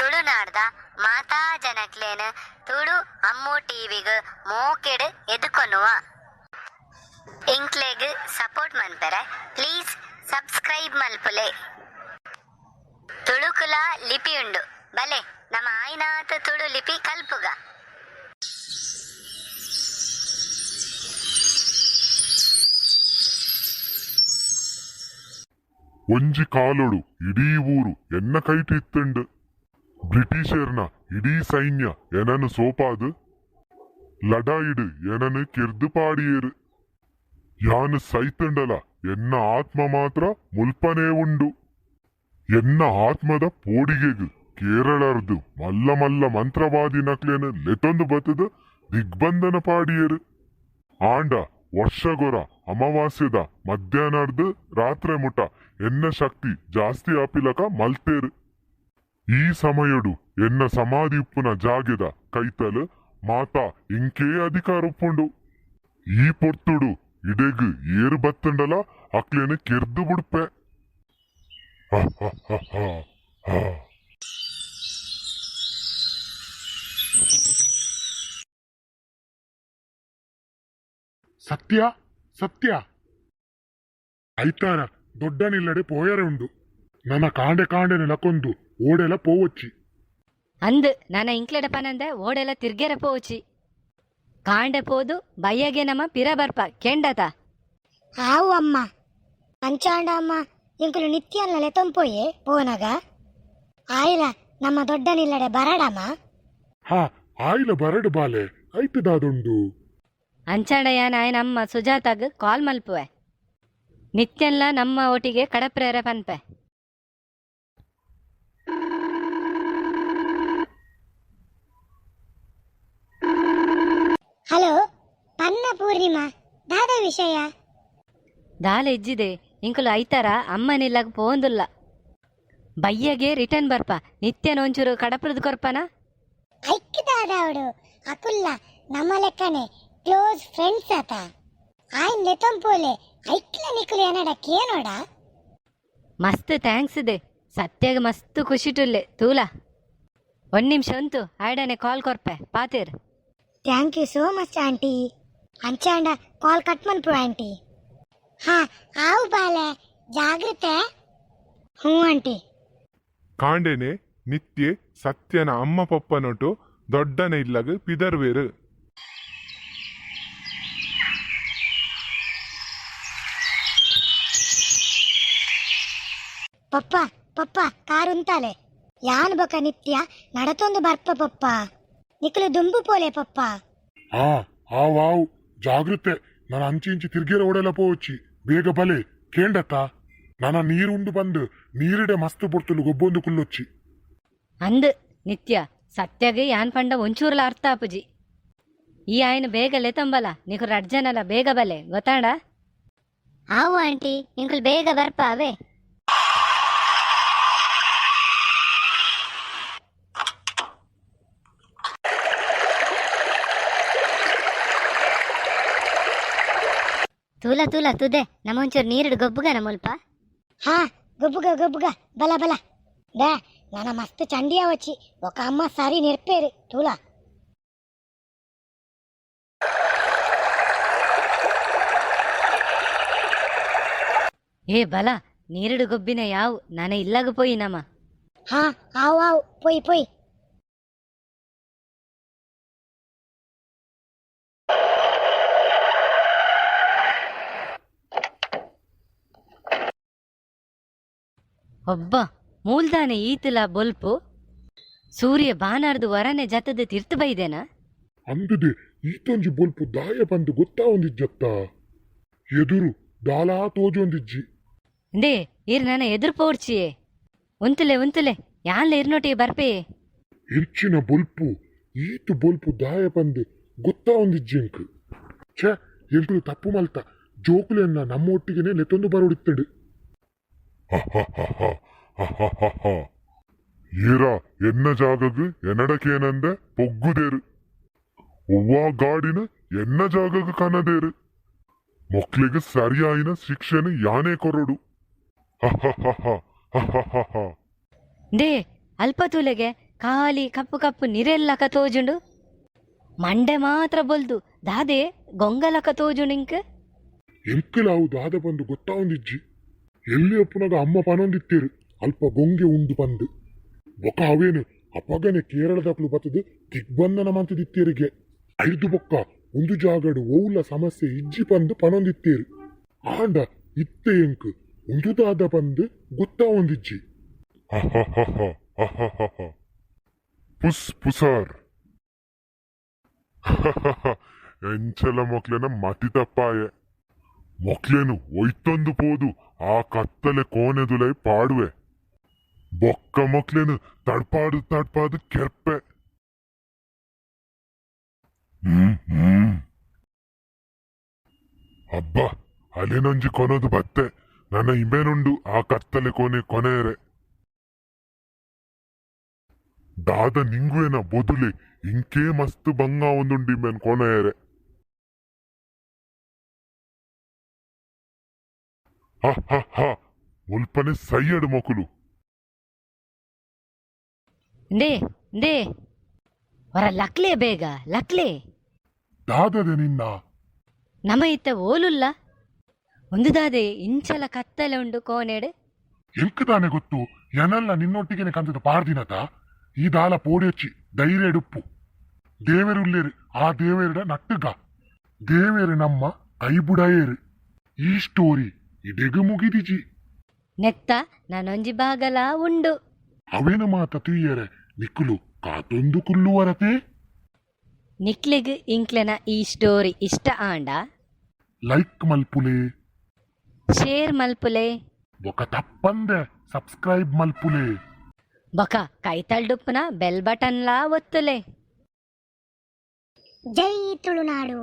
ತುಳುನಾಡ್ದ ಮಾತಾ ಜನಕ್ಲೆನ್ ತುಳು ಅಮ್ಮು ಟಿವಿಗ್ ಮೋಕೆಡ್ ಎದುಕೊನುವ. ಎಂಕ್ಲೆಗ್ ಸಪೋರ್ಟ್ ಮನ್ಪೆರೆ ಪ್ಲೀಸ್ ಸಬ್ಸ್ಕ್ರೈಬ್ ಮಲ್ಪುಲೆ. ತುಳುಕುಲ ಲಿಪಿ ಉಂಡು, ಬಲೆ ನಮ ಆಯಿನಾತ್ ತುಳು ಲಿಪಿ ಕಲ್ಪುಗ. ಒಂಜಿ ಕಾಲೊಡು ಇಡೀ ಊರು ಎನ್ನ ಕೈಟ್ ಇತ್ತುಂಡು. ಬ್ರಿಟಿಷೆರ್ನ ಇಡೀ ಸೈನ್ಯ ಎನನ್ ಸೋಪಾದ್ ಲಡಾಯಿಡ್ ಎನನ್ ಕೆರ್ದ್ ಪಾಡಿಯೆರ್. ಯಾನ್ ಸೈತುಂಡಲ ಎನ್ನ ಆತ್ಮ ಮಾತ್ರ ಮುಲ್ಪನೇ ಉಂಡು. ಎನ್ನ ಆತ್ಮದ ಪೋಡಿಗೆಗ್ ಕೇರಳರ್ದ್ ಮಲ್ಲ ಮಲ್ಲ ಮಂತ್ರವಾದಿನಕ್ಲೆನ್ ಲೆತೊಂದು ಬತ್ತ್ದ್ ದಿಗ್ಬಂಧನ ಪಾಡಿಯೆರ್. ಆಂಡ ವರ್ಷಗೊರ ಅಮಾವಾಸ್ಯೆದ ಮಧ್ಯಾಹ್ನರ್ದ್ ರಾತ್ರೆ ಮುಟ ಎನ್ನ ಶಕ್ತಿ ಜಾಸ್ತಿ ಆಪಿಲಕ ಮಲ್ತೆರ್. ಈ ಸಮಯೊಡು ಎನ್ನ ಸಮಾಧಿ ಉಪ್ಪುನ ಜಾಗೆದ ಕೈತಲ್ ಮಾತಾ ಎಂಕೇ ಅಧಿಕಾರ ಉಪ್ಪುಂಡು. ಈ ಪೊರ್ತುಡು ಇಡೆಗ್ ಏರ್ ಬತ್ತ್ಂಡಲ ಅಕ್ಲೆನ್ ಕೆರ್ದ್ ಬುಡ್ಪೆ. ಹಹಹಹ. ಸತ್ಯ ಸತ್ಯ ಐತಾರ ದೊಡ್ಡನಿಲ್ಲಡೆ ಪೋಯರೆ ಉಂಡು. ನನ ಕಾಂಡೆ ಕಾಂಡೆ ನೆಲಕೊಂದು ಓಡೆಲ ಪೋವೊಚ್ಚಿ. ಅಂದ್, ನನ ಇಂಕ್ಲೆಡ ಪನಂದೆ ಓಡೆಲ ತಿರ್ಗೆರೆ ಪೋವೊಚಿ. ಕಾಂಡೆ ಪೋದು ಬಯ್ಯಗೆ ನಮ ಪಿರ ಬರ್ಪ, ಕೆಂಡತ? ಆವು ಅಮ್ಮ. ಅಂಚಾಂಡ ಅಮ್ಮ, ಎಂಕುಲು ನಿತ್ಯನ್ಲ ಲೆತೊಂಪೋಯೆ ಪೋನಗ. ಆಯಿಲ ನಮ್ಮ ದೊಡ್ಡನಿಲ್ಲಡೆ ಬರಡಮ್ಮ. ಹಾ, ಆಯಿಲ ಬರಡ್ ಬಾಲೆ, ಐಟ್ ದಾದುಂಡು? ಅಂಚಾಂಡ ಯಾನ್ ಆಯನ ಅಮ್ಮ ಸುಜಾತಾಗ್ ಕಾಲ್ ಮಲ್ಪುವೆ. ನಿತ್ಯನ್ಲ ನಮ್ಮ ಒಟ್ಟಿಗೆ ಕಡಪ್ರೇರೆ ಪನ್ಪೆ. ಹಲೋ, ಪನ್ನ ಪೂರ್ಣಿಮಾ, ದಾದ ವಿಷಯ? ದಾಲ ಇಜ್ಜಿದೆ, ಇಂಕುಲು ಐತಾರ ಅಮ್ಮನಿಲ್ಲಗ್ ಪೋಂದುಲ್ಲ. ಬಯ್ಯಗೆ ರಿಟರ್ನ್ ಬರ್ಪ. ನಿತ್ಯನ ಒಂಚೂರು ಕಡಪ್ರದ್ ಕೊರ್ಪನ? ಐಕ್ ದಾದಾವಡು, ಅಕುಲ್ಲ ನಮ್ಮ ಲೆಕ್ಕನೆ ಕ್ಲೋಸ್ ಫ್ರೆಂಡ್ಸ್ ಆತ. ಆಯ್ನ್ ಲೆತೊಂಪೋಲೆ, ಐಕ್ಲ ನಿಕುಲು ಎನಡ ಕೇನೋಡ. ಮಸ್ತ್ thanks ಇದೆ. ಸತ್ಯಾಗ ಮಸ್ತ್ ಖುಷಿಟುಲ್ಲೆ ತೂಲ. ಒಂದ್ ನಿಮಿಷ ಉಂತು, ಆಯ್ಡನೆ ಕಾಲ್ ಕೊರ್ಪೆ, ಪಾತೇರ್. Thank you so much aunty. ಅಂಚಾಂಡ call cut ಮನ್ಪು ಆಂಟಿ. ಹಾ, ಆವು ಬಾಲೆ, ಜಾಗ್ರತೆ. ಹ್ಞೂ ಆಂಟಿ. ಕಾಂಡೆನೆ ನಿತ್ಯೆ ಸತ್ಯನ ಅಮ್ಮ ಪಪ್ಪನೊಟ್ಟು ದೊಡ್ಡನ ಇಲ್ಲಗ್ ಪಿದರ್ವೆರ್. ಪಪ್ಪ ಪಪ್ಪ, ಕಾರ್ ಉಂತಾಲೆ. ಯಾನ್ ಬೊಕ ನಿತ್ಯ ನಡತೊಂದು ಬರ್ಪ ಪಪ್ಪ, ನಿಕುಲು ದುಂಬು ಪೋಲೆ ಪಪ್ಪ. ಹಾ, ಆವ್ ಆವ್, ಜಾಗ್ರತೆ. ನಾನು ಅಂಚಿ ಇಂಚಿ ತಿರ್ಗೇರ ಓಡೆಲ ಪೋವೊಚ್ಚಿ. ಬೇಗ ಬಲೆ, ಕೇಂಡತ್ತ? ನನ ನೀರುಂಡು ಬಂದು ನೀರಿಡೆ ಮಸ್ತ್ ಪೊರ್ತುಲು ಗೊಬ್ಬೊಂದು ಕುಲ್ಲೊಚ್ಚಿ. ಅಂದ್ ನಿತ್ಯ, ಸತ್ಯಗೆ ಯಾನ್ ಪಂಡ ಒಂಚೂರ್ಲ ಅರ್ಥ ಆಪುಜಿ. ಈ ಆಯ್ನ ಬೇಗ ಲೆತಂಬಲ, ನಿಕು ರಡ್ಜನಲ ಬೇಗ ಬಲೆ, ಗೊತ್ತಾಂಡ? ಆವು ಆಂಟಿ, ಇಂಕುಲು ಬೇಗ ಬರ್ಪ ಅವೇ. ತೂಲ ತೂಲ ತುದೆ, ನಮ್ಮ ಒಂಚೂರು ನೀರುಡು ಗೊಬ್ಬುಗನ ಮುಲ್ಪ. ಹಾ, ಗೊಬ್ಬುಗ ಗೊಬ್ಬುಗ, ಬಲ ಬಲ ಬೇ. ನನ ಮಸ್ತ್ ಚಂಡಿಯ ವಚ್ಚಿ ಬೊಕ ಅಮ್ಮ ಸಾರಿ ನೆರ್ಪೇರು ತೂಲ. ಏ ಬಲ, ನೀರುಡು ಗೊಬ್ಬಿನ ಯಾವು, ನಾನ ಇಲ್ಲಗ ಪೋಯಿ ನಮ. ಹಾ, ಆವ್ ಆವ್, ಪೊಯ್ ಪೊಯ್. ಒಬ್ಬ ಮೂಲ್ದಾನೆ ಈತಲ ಬೊಲ್ಪು, ಸೂರ್ಯ ಬಾನಾರ್ದು ವರನೆ ಜತದ ತಿರ್ತು ಬೈದೇನಾ? ಅಂದುದೆ, ಈತೊಂಜಿ ಬೊಲ್ಪು ದಾಯ ಬಂದು ಗೊತ್ತಾವೊಂದಿಜ್ಜತ್ತ? ಎದುರು ದಾಲಾ ತೋಜೊಂದಿಜ್ಜಿ. ಅಂದೇ, ಈರ್ ನನ್ನ ಎದುರು ಪೋಡ್ಚಿಯೇ. ಉಂತುಲೆ ಉಂತುಲೆ, ಯಾನ್ಲ ಇರ್ನೊಟ್ಟಿಗೆ ಬರ್ಪೆಯೇ. ಎಂಚಿನ ಬೊಲ್ಪು, ಈತು ಬೊಲ್ಪು ದಾಯ ಬಂದು ಗೊತ್ತಾವೊಂದಿಜ್ಜಿ ಎಂಕ್. ಛೇ, ಎಂಕುಲು ತಪ್ಪು ಮಲ್ತ, ಜೋಕುಲೆನ್ನ ನಮ್ಮ ಒಟ್ಟಿಗೆನೆ ಲೆತ್ತೊಂದು ಬರೋಡಿತ್ತಡು. ಏರ ಎನ್ನ ಜಾಗಗ್ ಎನಡಕೇನಂದೆ ಪೊಗ್ಗುದೇರು. ಒವ್ವಾ ಗಾಡಿನ ಎನ್ನ ಜಾಗಗ್ ಕನದೇರು. ಮೊಕ್ಲೆಗ್ ಸರಿಯಾಯಿನ ಶಿಕ್ಷೆನ್ ಯಾನೇ ಕೊರೊಡು. ಹಹಹಹ. They, ಅಲ್ಪ ತೂಲೆಗೆ, ಖಾಲಿ ಕಪ್ಪು ಕಪ್ಪು ನಿರೆಲ್ಲಕ ತೋಜುಂಡು. ಮಂಡೆ ಮಾತ್ರ ಬೊಲ್ದು, ದಾದೆ ಗೊಂಗಲಕ ತೋಜುಂಡು ಇಂಕ್. ಎಂಕಲಾವು ದಾದ ಬಂದು ಗೊತ್ತಾವೊಂದಿಜ್ಜಿ. ಎಲ್ಲಿ ಅಪ್ಪುನಗ ಅಮ್ಮ ಪನೊಂದಿತ್ತೇರು ಅಲ್ಪ ಗೊಂಗೆ ಉಂಡು ಪಂದು. ಬೊಕ ಅವೇನು ಅಪಗನೆ ಕೇರಳದಕ್ಲು ಬತ್ತದು ದಿಗ್ಬಂಧನ ಮಂತದಿತ್ತೇರಿಗೆ. ಐದು ಬೊಕ್ಕ ಒಂದು ಜಾಗಡು ಓವುಲ ಸಮಸ್ಯೆ ಇಜ್ಜಿ ಪಂದು ಪನೊಂದಿತ್ತೇರು. ಆಂಡ ಇತ್ತೆ ಎಂಕ್ ಉಂದು ದಾದ ಪಂದು ಗೊತ್ತಾವೊಂದಿಜ್ಜಿ. ಪುಸ್ ಪುಸಾರ್. ಎಂಚಲ ಮೊಕ್ಲೆನ ಮತಿ ತಪ್ಪಾಯೆ. ಮೊಕ್ಲೆನು ಒಯ್ತೊಂದು ಪೋದು ಆ ಕತ್ತಲೆ ಕೋಣೆದುಲೈ ಪಾಡುವೆ. ಬೊಕ್ಕ ಮೊಕ್ಲೆನು ತಡ್ಪಾಡು ತಡ್ಪಾದು ಕೆರ್ಪೆ. ಹ್ಮ್ ಹ್ಮ್ ಅಬ್ಬ, ಅಲೆನೊಂಜಿ ಕೊನೊದು ಬತ್ತೆ. ನನ್ನ ಇಂಬೆನುಂಡು ಆ ಕತ್ತಲೆ ಕೋಣೆ ಕೊನೆಯರೆ. ದಾದ ನಿಂಗುವೆನ ಬೊದುಲೆ, ಇಂಕೇ ಮಸ್ತ್ ಬಂಗ ಒಂದುಂಡು ಇಂಬೆನ್ ಕೊನೆಯರೆ. ಹ ಹ ಹ, ಮುಲ್ಪನೆ ಸೈಯಡು ಮೊಕುಲು. ಇಂದೇ ಇಂದೇ, ಹೊರ ಲಕ್ಲೆ, ಬೇಗ ಲಕ್ಲೆ. ದಾದದೆ ನಿನ್ನ? ನಮ ಇತ್ತ ಓಲುಲ್ಲ? ಒಂದು ದಾದೆ ಇಂಚಲ ಕತ್ತಲೆ ಉಂಡು ಕೋನೆಡ್. ಎಂಕ್ ತಾನೆ ಗೊತ್ತು? ಎನಲ್ಲ ನಿನ್ನೊಟ್ಟಿಗೆನೆ ಕಂತದ ಪಾರ್ದಿನತ. ಈ ದಾಲ ಪೋಡಿಯೊಚ್ಚಿ, ಧೈರ್ಯ ಎಡುಪ್ಪು. ದೇವೆರುಲ್ಲೇರು, ಆ ದೇವೆರಡ ನಟ್ಟುಗ. ದೇವೆರು ನಮ್ಮ ಕೈಬುಡಯೇರು. ಈ ಸ್ಟೋರಿ ಇಡೆಗು ಮುಗಿದಿಜಿ. ನೆತ್ತ ನಾನೊಂಜಿ ಭಾಗಲ ಉಂಡು. ಅವೇನು ಮಾತ ತುಯ್ಯರೆ ನಿಕ್ಕುಲು ಕಾತೊಂದು ಕುಲ್ಲುವರತೆ. ನಿಕ್ಲೆಗ್ ಇಂಕ್ಲೆನ ಈ ಸ್ಟೋರಿ ಇಷ್ಟ ಆಂಡ ಲೈಕ್ ಮಲ್ಪುಲೆ, ಶೇರ್ ಮಲ್ಪುಲೆ, ಬೊಕ ತಪ್ಪಂದೆ ಸಬ್ಸ್ಕ್ರೈಬ್ ಮಲ್ಪುಲೆ. ಬೊಕ ಕೈತಲ್ಡುಪ್ಪುನ ಬೆಲ್ ಬಟನ್ಲಾ ಒತ್ತುಲೆ. ಜೈ ತುಳುನಾಡು.